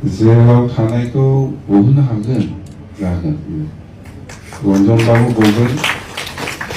जेराव थानायखौ गहोनो हागोन जागोन रन्जनबाबो गगोन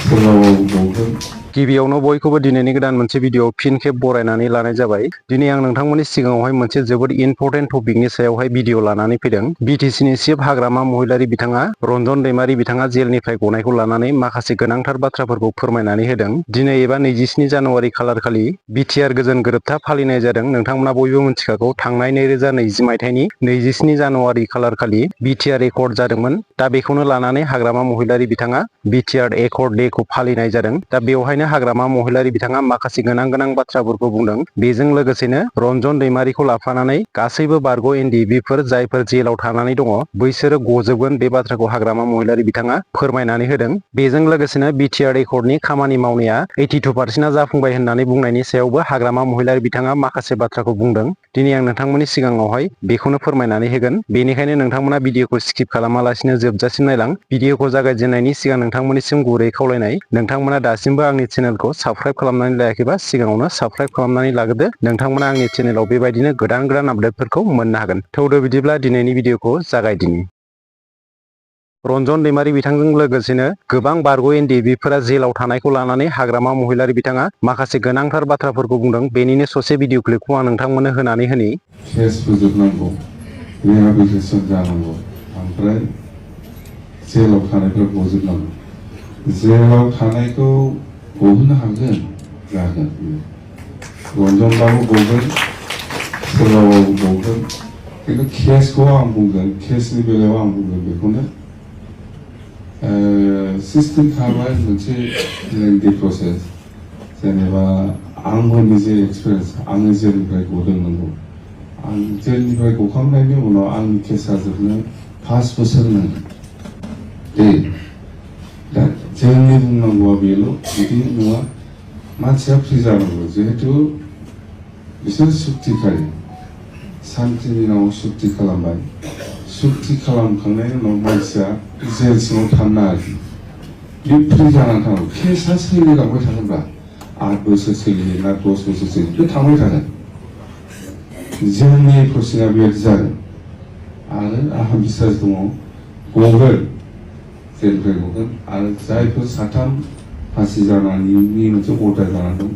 सोरबाबाबो गगोन। गिबियावनो बयखौबो दिनैनि गोदान मोनसे भिडिअ फिन खेब बरायनानै लानाय जाबाय। दिनै आं नोंथांमोननि सिगाङावहाय मोनसे जोबोद इम्परटेन्ट टपिकनि सायावहाय भिडिअ लानानै फैदों। बिटिसिनि चिफ हाग्रामा महिलारि बिथाङा रन्जन दैमारि बिथाङा जेलनिफ्राय गनायखौ लानानै माखासे गोनांथार बाथ्राफोरखौ फोरमायनानै होदों। दिनै एबा 27 जानुवारि खालार खालि बिटिआर गोजोन गोरोबथा फालिनाय जादों। नोंथांमोना बयबो मिथिखागौ थांनाय 2020 मायथाइनि 27 जानुवारि खालार खालि बिटिआर एकर्ड जादोंमोन। दा बेखौनो लानानै हाग्रामा महिलारि बिथाङा बिटिआर एकर्ड डे खौ फालिनाय जादों। दा बेवहायनो हाग्रामा महिलारि बिथाङा माखासे गोनां बाथ्राफोरखौ बुंदों। बेजों लोगोसेनो रन्जन दैमारिखौ लाफानानै गासैबो बारग' एनडिएबिफोर जायफोर जेलाव थानानै दङ बैसोरो गजोबगोन बे बाथ्राखौ हाग्रामा महिलारि बिथाङा फोरमायनानै होदों। बेजों लोगोसेनो बिटिआर एकर्डनि खामानि मावनाया 82% जाफुंबाय होननानै बुंनायनि सायावबो हाग्रामा महिलारि बिथाङा माखासे बाथ्राखौ बुंदों। दिनै आं नोंथांमोननि सिगाङावहाय बेखौनो फोरमायनानै होगोन। बेनिखायनो नोंथांमोना भिडिअखौ स्किप खालामालासिनो जोबजासिम नायलां। भिडिअखौ जागायजेननायनि सिगां नोंथांमोननिसिम गुरै खावलायनाय, नोंथांमोना दासिमबो आंनि चेनेलखौ साबस्क्राइब खालामनानै लायाखैबा सिगाङावनो साबस्क्राइब खालामनानै लाग्रोदो। नोंथांमोना आंनि चेनेलाव बेबायदिनो गोदान आपडेटफोरखौ मोननो हागोन। थौदो बिदिब्ला दिनैनि भिडिअखौ जागायदिनि। रन्जन दैमारि बिथांजों लोगोसेनो गोबां बारग' एनडिएबिफोरा जेलाव थानायखौ लानानै हाग्रामा महिलारि बिथाङा माखासे गोनांथार बाथ्राफोरखौ बुंदों। बेनिनो ससे भिडिअ क्लिपखौ आं नोंथांमोननो होनानै होनि। केस फोजोबनांगौ, रिहेबिलिटेसन जानांगौ, ओमफ्राय जेलाव थानायफ्रा गजोबनांगौ। जेलाव थानायखौ गहोनो हागोन जागोन रन्जनबाबो गगोन सोरबाबाबो गगोन। खिन्थु केसखौ आं बुंगोन, केसनि बेलायाव आं बुंगोन बेखौनो सिस्टेम खालामनाय मोनसे लेंथि प्रसेस। जेनेबा आंबो निजे एक्सपिरियेन्स, आङो जेलनिफ्राय गदों नंगौ। आं जेलनिफ्राय गखांनायनि उनाव आंनि केसा जोबनो 5 बोसोर नांगौ दे। दा जोंनि बुंनांगौआ बेल' बिदि नङा, मानसिया फ्रि जानांगौ। जिहेतु बिसोर सुक्तिखारि, सान्तिनि नामाव सुक्ति खालामबाय। सुक्ति खालामखांनायनि उनाव मानसिया जेल सिङाव थानो नाङाखि, बे फ्रि जानानै थानांगौ। केसा सोलिलांबाय थागोनब्ला 8 बोसोर सोलियो ना 10 बोसोर सोलियो, बे थांबाय थागोन। जोंनि प्रसेसा बेबायदि जागोन आरो आंहा बिसास दङ गगोन, जेलनिफ्राय गगोन। आरो जायफोर 3 फासि जानायनि मोनसे अर्डार जानानै दं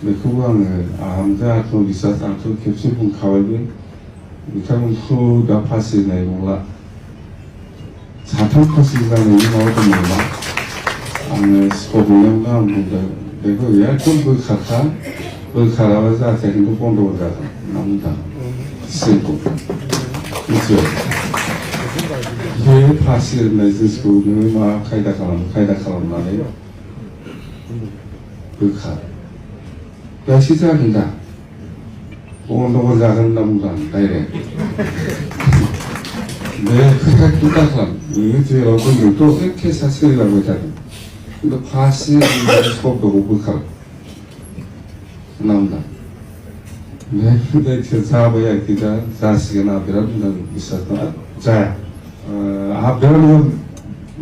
बेखौबो आंहा मोनसे आत्मबिसास, आंथ' खेबसे बुंखाबायबो बिथांमोनखौ दा फासि होनाय नंला। 3 फासि जानायनि माबा दंमोनना, आङो स्कप मोननायावनो आं बुंदों बेखौ एकदम बोखाराबा जाहाथे खिन्थु बन्द' जागोन होनना बुंदों सिलखौ मिथिबाय। बे फासि होननाय जिनिसखौ नोङो मा खायदा खालामनानै बोखार बेसे जागोन दा बन्द' जागोन होनना बुंदों डाइरेक्ट। बे खोथाखौ दा खालाम, नोङो जेराव दोनदोंथ' केसा सोलिलांबाय थागोन, खिन्थु फासि शब्दखौ बोखार होनना बुंदों। जायखिया जाबाय आरोखि, दा जासिगोन। आंहा बिराद मोजां बिसास दं, जाया आंहा बिराद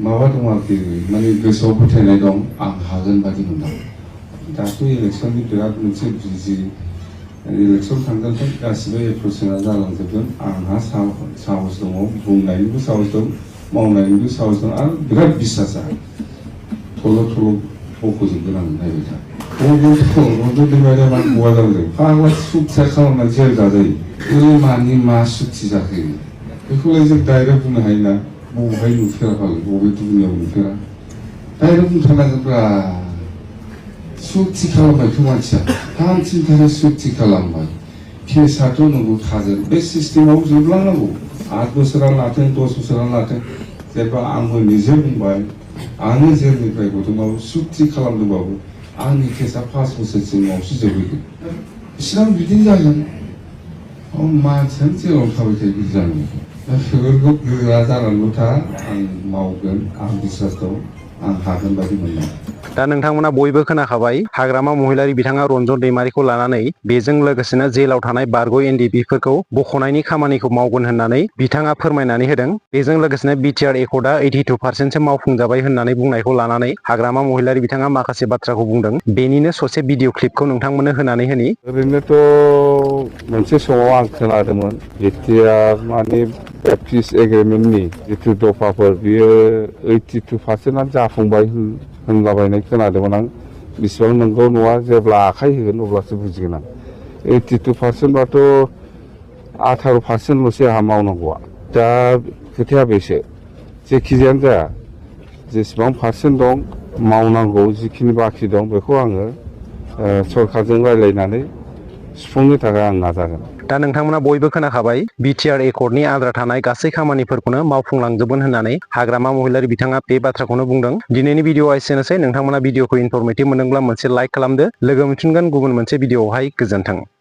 माबा दं आरोखि, माने गोसोआव फोथायनाय दं आं हागोन बादि मोनदों। दाथ' इलेक्सननि बिराद मोनसे बिजि, इलेक्सन थांगोनथाय गासिबो एप्रुभेसना जालांजोबगोन। आंहा साहस दङ, बुंनायनिबो साहस दं, मावनायनिबो साहस दं, आरो बिराद बिसासा थल' बख'जोबगोन आं नायबाय था। रन्जन दैमारिया मा गवा जादों, फाग्ला सुक्तिया खालामनानै जेल जाजायो। मानि मा सुक्ति जाखो बेखौलाय जों डाइरेक्ट बुंनो हायोना, बबेहाय नुफेरा फालाय, बबे दुनियाव नुफेरा, डाइरेक्ट बुंथारनांगोनब्रा। सुक्ति खालामबायथ' मानसिया, हामसिन थाखाय सुक्ति खालामबाय। केसाथ' नंगौ थागोन, बे सिस्टेमाव जोबलांनांगौ। 8 बोसोरानो लाथों 10 बोसोरानो लाथों। जेनेबा आंबो निजे बुंबाय, आङो जेलनिफ्राय गदोंबाबो सुक्ति खालामदोंबाबो आंनि केसा 5 बोसोरसिमावसो जोबहैगोन। इसिबां बिदिनो जागोन। मानसियानो जेराव थाबाय थायो बिदि जानांगौ। दा बेफोरखौ गोरा जानानैल' था, आं मावगोन, आं बिसास दं, आं हागोन बायदि मोनदों। दा नोंथांमोना बयबो खोनाखाबाय, हाग्रामा महिलारि बिथाङा रन्जन दैमारिखौ लानानै बेजों लोगोसेनो जेलाव थानाय बारग' एनडिएबिफोरखौ बख'नायनि खामानिखौ मावगोन होननानै बिथाङा फोरमायनानै होदों। बेजों लोगोसेनो बिटिआर एकर्डआ 82%सो मावफुंजाबाय होननानै बुंनायखौ लानानै हाग्रामा महिलारि बिथाङा माखासे बाथ्राखौ बुंदों। बेनिनो ससे भिडिअ क्लिपखौ नोंथांमोननो होनानै होनि। ओरैनोथ' मोनसे समाव आं खोनादोंमोन बिटिआर माने पिस एग्रिमेन्टनि जिथु दफाफोर बियो 82% जाफुंबाय होनलाबायनाय खोनादोंमोन आं। बेसेबां नंगौ नङा जेब्ला आखाइ होगोन अब्लासो बुजिगोन आं। 82% बाथ' 18%ल'सो आंहा मावनांगौआ। दा खोथाया बेसो जेखिजायानो जाया जेसेबां पार्सेन्ट दं मावनांगौ जिखिनि बाखि दं बेखौ आङो सरकारजों रायज्लायनानै सुफुंनो थाखाय आं नाजागोन। दा नोंथांमोना बयबो खोनाखाबाय बिटिआर एकर्डनि आद्रा थानाय गासै खामानिफोरखौनो मावफुंलांजोबगोन होननानै हाग्रामा महिलारि बिथाङा बे बाथ्राखौनो बुंदों। दिनैनि भिडिअआ एसेनोसै। नोंथांमोना भिडिअखौ इनफरमेटिभ मोनदोंब्ला मोनसे लाइक खालामदो। लोगो मोनफिनगोन गुबुन मोनसे भिडिअआवहाय। गोजोन्थों।